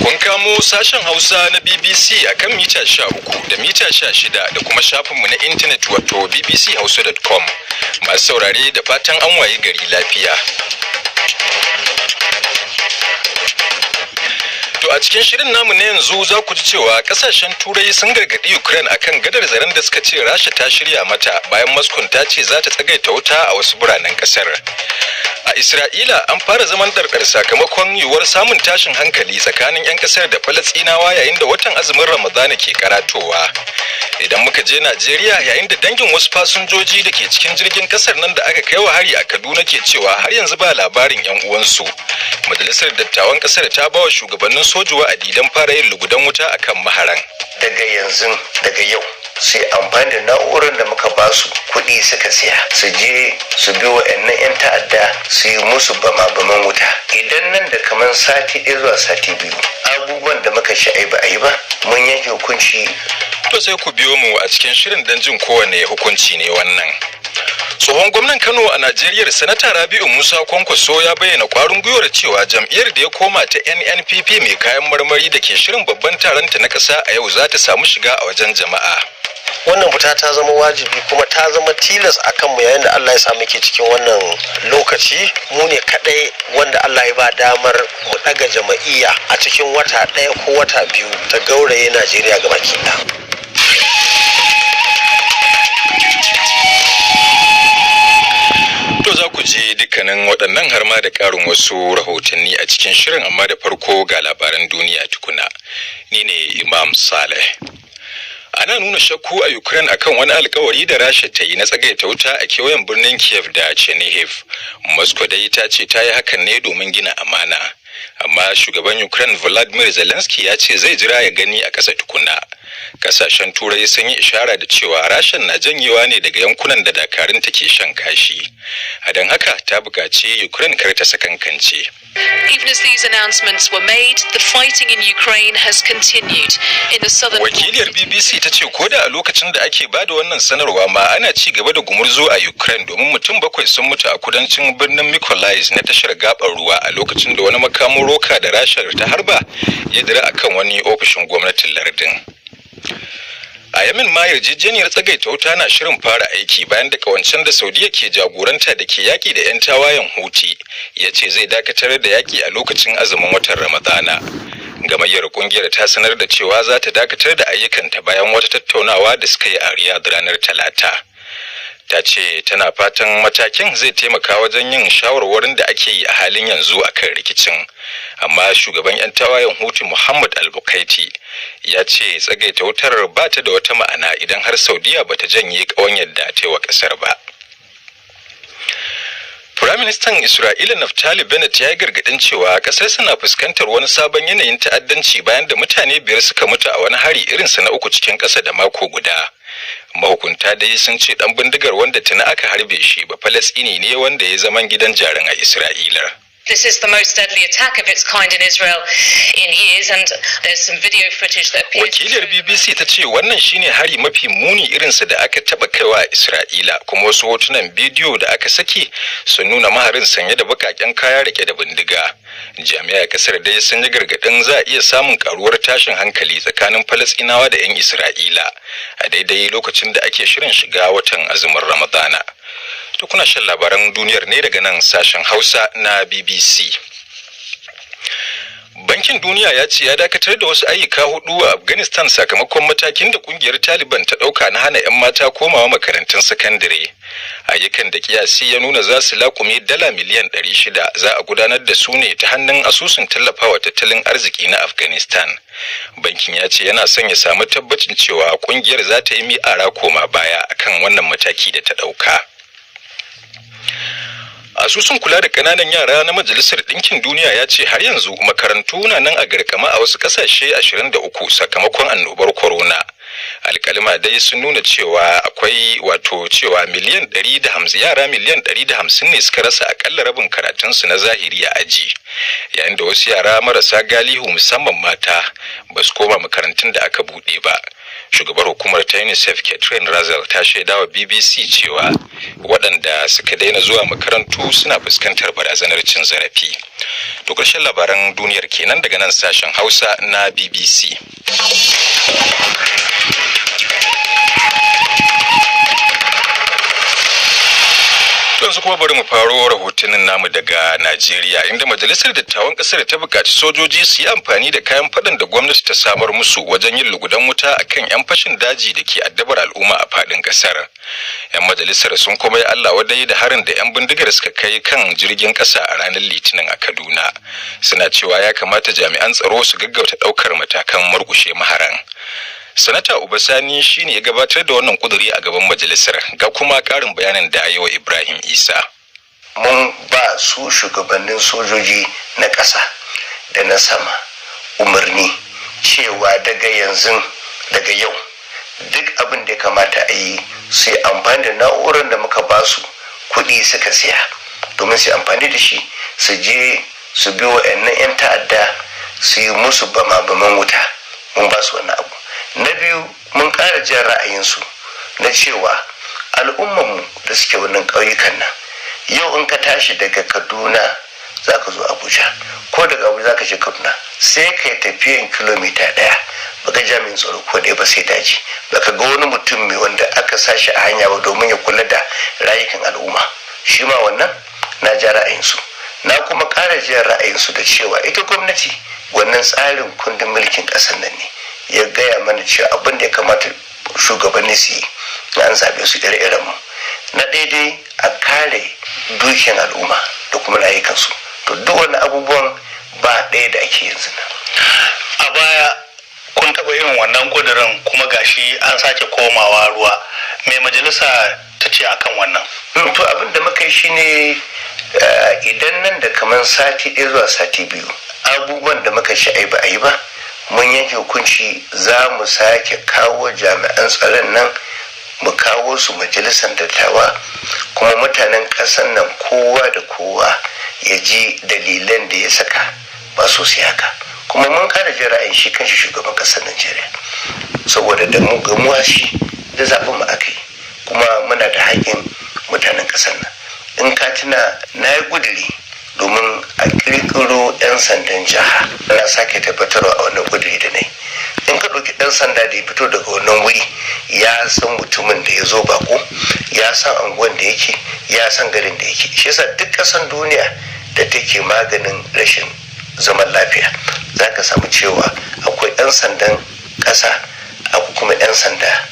Kun kamo sashen Hausa na BBC a kan mita 13 da mita 16 da kuma shafinmu na intanet, wato bbchausa.com. Masu saurare, da fatan an wayi gari lafiya. To, a cikin shirin namu na yanzu za ku ji cewa kasashen Turai sun gargaɗi Ukraine akan gadar zaren da suka ce Rasha ta shirya mata, bayan Moscow ta ce za ta tsagaita wuta a wasu biranen kasar. A Isra'ila an fara zaman ɗarɗar sakamakon yiwuwar samun tashin hankali tsakanin 'yan kasar da Falasɗinawa yayin da watan azumin Ramadana ke karatowa. Idan muka je Najeriya, yayin da dangin wasu fasinjoji da ke cikin jirgin kasar nan da aka kai wa hari a Kaduna ke cewa har yanzu ba labarin 'yan uwansu, Majalisar Dattawan kasar ta ba wa shugabannin soji wa'adi don fara yin lugudan wuta akan maharan. Daga yanzu, daga yau, sai amfani da na'urar da muka ba su kuɗi suka siya, su je su bi wa'annan 'yan ta'adda su yi musu bama baman wuta. Idan nan da kamar sati 1 zuwa sati 2 abubuwan da muka ci ai ba a yi ba, mun yanke hukunci. To, sai ku biyo mu a cikin shirin don jin kowane hukunci ne wannan. Tsohon gwamnan Kano a Najeriya, Sanata Rabi'u Musa Kwankwaso, ya bayyana kwarin gwiwar cewa jam'iyyar da ya koma ta NNPP mai kayan marmari, da ke shirin babban taronta na ƙasa a yau, za ta samu shiga a wajen jama'a. Wannan fita ta zama wajibi kuma ta zama tilas a kanmu yayin da Allah ya sa muke cikin wannan lokaci. Mu ne kadai wanda Allah ya ba damar mu daga jama'iyya a cikin wata 1 ko wata 2 ta gauraye Najeriya gabaki ɗaya. To, za ku ji dukkanin waɗannan har ma da ƙarin wasu rahotanni a cikin shirin, amma da farko ga labaran duniya tukuna. Ni ne Imam Saleh. Ana nuna shakku a Ukraine akan wani alkawari da Rasha ta yi na tsagaita wuta a kewayen birnin Kiev da Chernihiv. Moscow dai ta ce ta yi hakan ne domin gina amana. Amma shugaban Ukraine Volodymyr Zelensky ya ce zai jira ya gani a ƙasa tukuna. Kasashen Turai sun yi ishara da cewa Rashan na janyewa ne daga yankunan da dakarunta ke shan kashi. A don haka ta buƙaci Ukraine kar ta sakankance. Even as these announcements were made, the fighting in Ukraine has continued. In the southern Wakiliyar BBC ta ce ko da a lokacin da ake bada wannan sanarwa ma, ana ci gaba da gumurzu a Ukraine, domin mutum bakwai sun mutu a kudancin birnin Mykolaiv na tashar gabar ruwa a lokacin da wani makamin roka da Rashar ta harba ya dira akan wani ofishin gwamnatin lardin. A Yamin ma yarjejeniyar tsagaita wuta na shirin fara aiki, bayan da kawancen da Saudiya ke jagoranta da ke yaki da 'yan tawayen Huti ya ce zai dakatar da yaki a lokacin azumin watan Ramadana. Gamayyar kungiyar ta sanar da cewa za ta dakatar da ayyukanta bayan wata tattaunawa da suka yi a Riyadh ranar Talata. Ta ce tana fatan matakin zai taimaka wajen yin shawarwarin da ake yi a halin yanzu akan rikicin. Amma shugaban 'yan tawayen Hutu Muhammad Al-Bukaiti ya ce tsagaita wutar ba ta da wata ma'ana idan har Saudiya ba ta janye ƙawanyar da ta yi wa ƙasar ba. Firaministan Isra'ila Naftali Bennett ya yi gargaɗin cewa ƙasarsa na fuskantar wani sabon yanayin ta'addanci, bayan da mutane biyar suka mutu a wani hari irinsa na uku cikin ƙasa da mako guda. Mahukunta dai sun ce ɗan bindigar, wanda tuni aka harbe shi, ba Falasɗini ne wanda ya zaman gidan jarin a Isra'ila. This is the most deadly attack of its kind in Israel in years, and there's some video footage that appears to Wakiliyar BBC ta ce wannan shine hari mafi muni irinsa da aka taba kaiwa a Isra'ila, kuma wasu hotunan bidiyo da aka saki sun nuna maharin sanye da bakaken kaya, rike da bindiga. Jami'ai kasar dai sun yi gargadin za a iya samun karuwar tashin hankali tsakanin Falasɗinawa da 'yan Isra'ila a daidai lokacin da ake shirin shiga watan azumin Ramadana. To, kuna shan labaran duniyar ne daga nan sashen Hausa na BBC. Bankin Duniya ya ce ya dakatar da wasu ayyuka hudu a Afghanistan sakamakon matakin da kungiyar Taliban ta dauka na hana 'yan mata komawa makarantun sakandare. Ayyukan da kiyasi ya nuna za su laƙume dala miliyan 600, za a gudanar da su ne ta hannun asusun tallafawa tattalin arziki na Afghanistan. Bankin ya ce yana son ya samu tabbacin cewa kungiyar za ta yi mi'ara koma baya akan wannan mataki da ta ɗauka. Asusun kula da ƙananan yara na Majalisar Ɗinkin Duniya ya ce har yanzu makarantu na nan a garkama a wasu ƙasashe 23 sakamakon annobar corona. Alƙalima dai sun nuna cewa akwai, wato cewa miliyan 150, yara miliyan 150 ne suka rasa akalla rabin karatunsu na zahiri a aji, yayin da wasu yara marasa galihu, musamman mata, ba su koma makarantun da aka buɗe ba. Shugabar hukumar ta UNICEF, Catherine Russell, ta shaidawa BBC cewa waɗanda suka daina zuwa makarantu suna fuskantar barazanar cin zarafi. To, ƙarshen labaran duniyar kenan daga nan sashen Hausa na BBC. Yanzu kuma bari mu faro rahotannin namu daga Najeriya, inda Majalisar Dattawan Kasar ta buƙaci sojoji su yi amfani da kayan faɗan da gwamnati ta samar musu wajen yin lugudan wuta akan 'yan fashin daji da ke addabar al'umma a faɗin ƙasar. 'Yan majalisar sun kuma yi Allah wadai da harin da 'yan bindigar suka kai kan jirgin ƙasa a ranar Litinin a Kaduna. Suna cewa ya kamata jami'an tsaro su gaggauta ɗaukar matakan murƙushe maharan. Sanata Uba Sani shine ya gabatar da wannan kuduri a gaban majalisar, ga kuma karin bayanin da yawa Ibrahim Isa. Mun ba su shugabannin sojoji na ƙasa da na sama umarni cewa daga yanzu, daga yau, duk abin da ya kamata a yi, su yi amfani da na'urar da muka ba su kuɗi suka siya domin su amfani da shi, su je su bi wa'annan 'yan ta'adda su yi musu bama-baman wuta. Mun ba su wannan abu. Na biyu, mun ƙara jin ra'ayinsu na cewa al'ummanmu da suke wannan ƙauyukan nan, yau in ka tashi daga Kaduna za ka zo Abuja, ko daga Abuja za ka je Kaduna, sai ka yi tafiyan kilomita 1, baka jami'in tsaro ko ɗaya ba, sai daji. Baka ga wani mutum mai wanda aka sa shi a hanya ba domin ya kula da rayukan al'umma. Shi ma wannan na ja ra'ayinsu. Na kuma ƙara jin ra'ayinsu da cewa ita gwamnati, wannan tsarin kundin mulkin ƙasar nan ne ya gaya mana cewa abin da ya kamata shugabanni su yi na an zaɓe su, ire-iren mu, na daidai a kare dukiyar al'umma da kuma rayukansu. To, duk wani abubuwan ba ɗaya da ake yanzu nan. A baya kun taɓa irin wannan ƙudurin, kuma gashi an sake komawa ruwa. Me majalisa ta ce akan wannan? To, abin da muka yi shine, idan nan da kamar sati 1 zuwa sati 2 abubuwan da muka ci ai ba a yi ba, mun yanke hukunci za mu sake kawo jami'an tsaron nan, mu kawo su Majalisar Dattawa, kuma mutanen ƙasar nan kowa da kowa ya ji dalilan da ya saka ba so sai haka. Kuma mun kara jin ra'ayin shi kanshi shugaban ƙasar Najeriya, saboda da mu gamuwa shi da zaɓen mu aka yi, kuma muna da haƙƙin mutanen ƙasar nan. In ka tuna, na yi ƙuduri domin a ƙirƙiro 'yan sandan jiha. Na sake tabbatarwa a wannan ƙuduri da na yi. In ka ɗauki ɗan sanda da ya fito daga wannan wuri, ya san mutumin da ya zo bako, ya san anguwan da yake, ya san garin da yake. Shi yasa duk ƙasan duniya da take maganin rashin zaman lafiya, za ka samu cewa akwai 'yan sandan ƙasa, akwai kuma 'yan sanda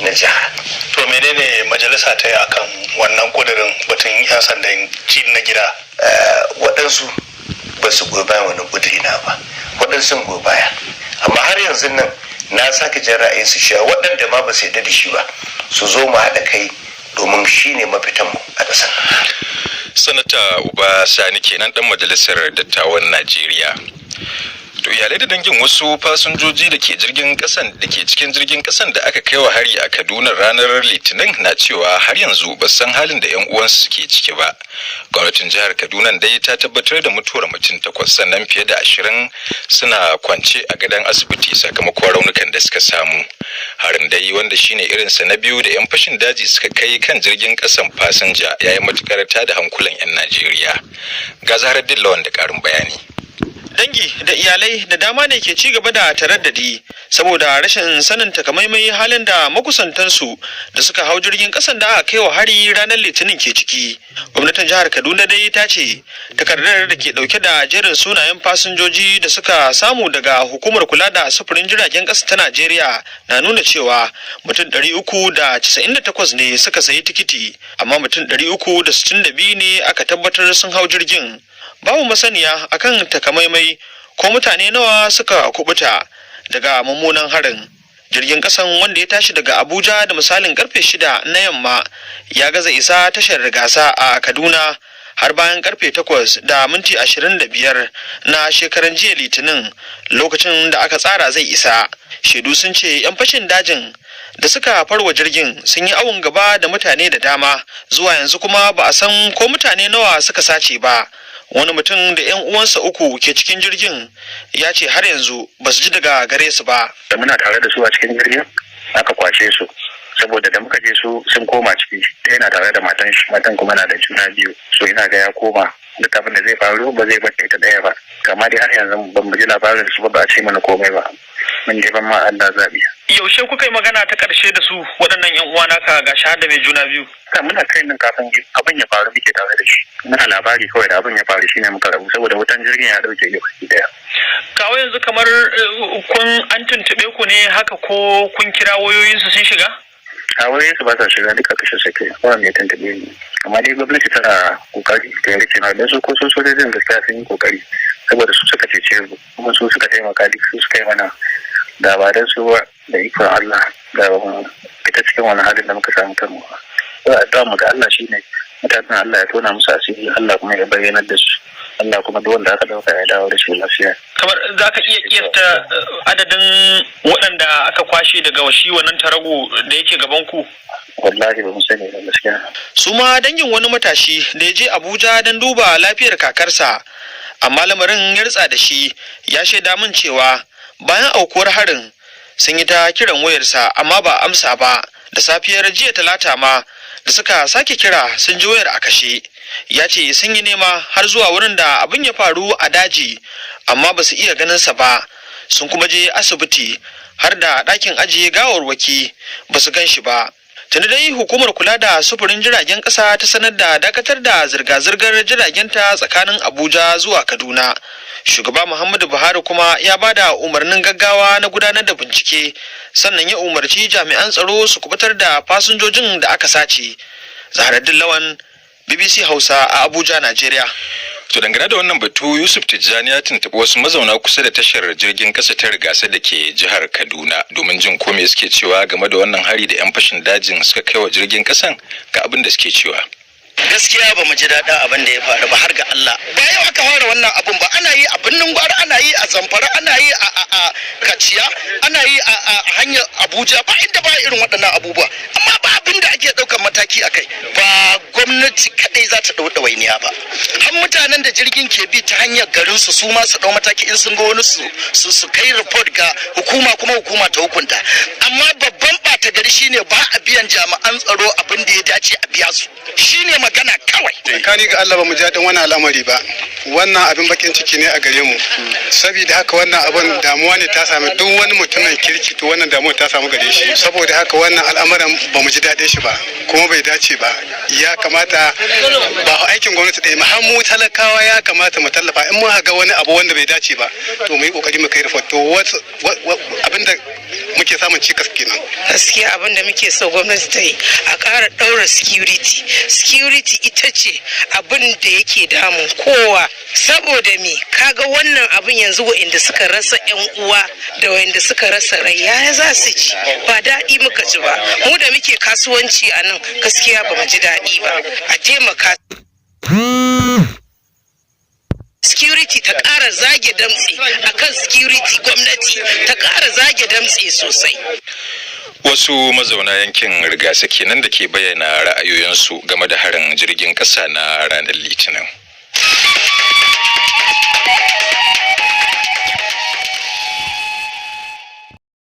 na jiha. To, menene majalisa ta yi akan wannan kudirin batun 'yan sandan ci na gida? Waɗansu ba su goyi bayan wannan kuduri na ba, waɗansu sun goyi baya. Amma har yanzu nan na sake jin ra'ayin su cewa waɗanda ma ba su yarda da shi ba, su zo mu haɗa kai, domin shi ne mafitanmu a ƙasar. Sanata Uba Sani kenan, ɗan Majalisar Dattawan Najeriya. To, iyalai da dangin wasu fasinjoji da ke jirgin kasan da ke cikin jirgin kasan da aka kai wa hari a Kaduna ranar Litinin na cewa har yanzu ba san halin da yan uwansu suke ciki ba. Gwamnatin jihar Kaduna dai ta tabbatar da mutuwar mutum takwas, sannan fiye da 20 suna kwance a gadon asibiti sakamakon raunukan da suka samu. Harin dai, wanda shine irinsa na biyu da yan fashin daji suka kai kan jirgin kasan fasinja, ya yi matukar tada hankulan yan Najeriya. Ga Zaharar Dillawan da karin bayani. Dangi da iyalai da dama ne ke ci gaba da taraddadi saboda rashin sanin takamaimai halin da makusantansu da suka hau jirgin kasan da aka kai wa hari ranar Litinin ke ciki. Gwamnatin jihar Kaduna dai ta ce takardar da ke dauke da jerin sunayen fasinjoji da suka samu daga Hukumar Kula da Sufurin Jiragen Kasa ta Najeriya na nuna cewa mutum 398 ne suka sayi tikiti, amma mutum 362 ne aka tabbatar sun hau jirgin. Babu masaniya akan takamaimai ko mutane nawa suka kubuta daga mummunan harin. Jirgin kasan, wanda ya tashi daga Abuja da misalin karfe 6 na yamma, ya gaza isa tashar Rigasa a Kaduna har bayan karfe 8:25 na shekaran jiya Litinin, lokacin da aka tsara zai isa. Shaidu sun ce 'yan fashin dajin da suka farwa jirgin sun yi awon gaba da mutane da dama. Zuwa yanzu kuma ba a san ko mutane nawa suka sace ba. Wani mutum da 'yan uwansa uku ke cikin jirgin ya ce har yanzu ba su ji daga gare su ba. Da muna tare da su a cikin jirgin aka kwashe su, saboda da muka je su sun koma ciki. Ɗaya na tare da matan shi, matan kuma na da juna biyu. So ina ga ya koma, duk abin da zai faru ba zai bata ita ɗaya ba. Kama dai har yanzu ban mu ji labarin su ba, ba a ce mana komai ba. Mun je ban ma Allah zabi. Yaushe kuka yi magana ta ƙarshe da su waɗannan 'yan uwa naka, ga shahada mai juna biyu? Ka muna kai nan kafin abin ya faru muke tare da shi, muna labari kawai. Da abin ya faru shine muka rabu, saboda wutan jirgin ya dauke gaba daya. Kawo yanzu kamar kun an tuntuɓe ku ne haka, ko kun kira wayoyinsu sun shiga? A wayoyinsu ba sa shiga, duka kashe suke, ba mai tuntuɓe ni. Amma dai gwamnati tana kokari ta yi na don su ko su sojojin gaskiya sun yi kokari, saboda su suka cece mu, kuma su suka taimaka, duk su suka yi mana. Da ba don su ba, da ikon Allah da ba mu fita cikin wani halin da muka samu kanmu ba. Addu'a mu ga Allah shine mutanen Allah ya tona musu asiri, Allah kuma ya bayyanar da su, Allah kuma duk wanda aka dauka ya dawo da shi lafiya. Kamar za ka iya kiyasta adadin waɗanda aka kwashe daga shi wannan tarago da yake gaban ku? Wallahi ba mu sani ba gaskiya. Su ma dangin wani matashi da ya je Abuja don duba lafiyar kakarsa amma lamarin ya ritsa da shi ya shaida min cewa bayan aukuwar harin sun yi ta kiran wayarsa amma ba amsa ba. Da safiyar jiya Talata ma da suka sake kira sun ji wayar a kashe. Ya ce sun yi nema har zuwa wurin da abin ya faru a daji amma ba su iya ganinsa ba. Sun kuma je asibiti har da ɗakin ajiye gawarwaki, ba su gan shi ba. Tuni dai hukumar kula da sufurin jiragen ƙasa ta sanar da dakatar da zirga-zirgar jiragenta tsakanin Abuja zuwa Kaduna. Shugaba Muhammadu Buhari kuma ya ba da umarnin gaggawa na gudanar da bincike, sannan ya umarci jami'an tsaro su kubutar da fasinjojin da aka sace. Zaharaddin Lawan, BBC Hausa, a Abuja, Najeriya. To, dangane da wannan batu, Yusuf Tijjani ya tuntuɓi wasu mazauna kusa da tashar jirgin ƙasa ta Rigasa da ke jihar Kaduna domin jin ko me suke cewa game da wannan hari da 'yan fashin dajin suka kai wa jirgin ƙasan. Ga abin da suke cewa. Gaskiya ba mu ji daɗin abin da ya faru ba, har ga Allah. Ba yau aka fara wannan abun ba. Ana yi a Birnin Gwari, ana yi a Zamfara, ana yi a Kaciya, ana yi a hanyar Abuja. Ba inda ba irin waɗannan abubuwa, amma ba abin da ake ɗaukar mataki a kai. Ba gwamnati kaɗai za ta ɗau ɗawainiya ba, har mutanen da jirgin ke bi ta hanyar garin su, su ma su ɗau mataki. In sun ga wani su kai report ga hukuma, kuma hukuma ta hukunta. Amma babban ɓata gari shine ba a biyan jami'an tsaro abin da ya dace a biya su. Shine magana kawai. Tsakani ga Allah, ba mu ji daɗin wani al'amari ba. Wannan abin bakin ciki ne a gare mu. Saboda haka wannan abin damuwa ne ta sami duk wani mutumin kirki, to wannan damuwa ta samu gare shi. Saboda haka wannan al'amuran ba mu ji daɗin shi ba, kuma bai dace ba. Ya kamata ba aikin gwamnati ɗaya, har mu talakawa ya kamata mu tallafa. In mun ga wani abu wanda bai dace ba, to mu yi kokari mu kai report. To abinda muke samun cikas kenan. Gaskiya abin da muke so gwamnati ta yi, a ƙara ɗaura security. Security ita ce abin da yake damun kowa. Saboda me? Kaga wannan abin yanzu, wa'inda suka rasa yan uwa da wa'inda suka rasa rai, yaya za su ji? Ba daɗi muka ji ba. Mu da muke kasuwanci a nan, gaskiya ba mu ji daɗi ba. A taimaka, security ta ƙara zage damtse akan security. Gwamnati ta ƙara zage damtse sosai. Wasu mazauna yankin Rigasa kenan da ke bayyana ra'ayoyinsu game da harin jirgin ƙasa na ranar Litinin.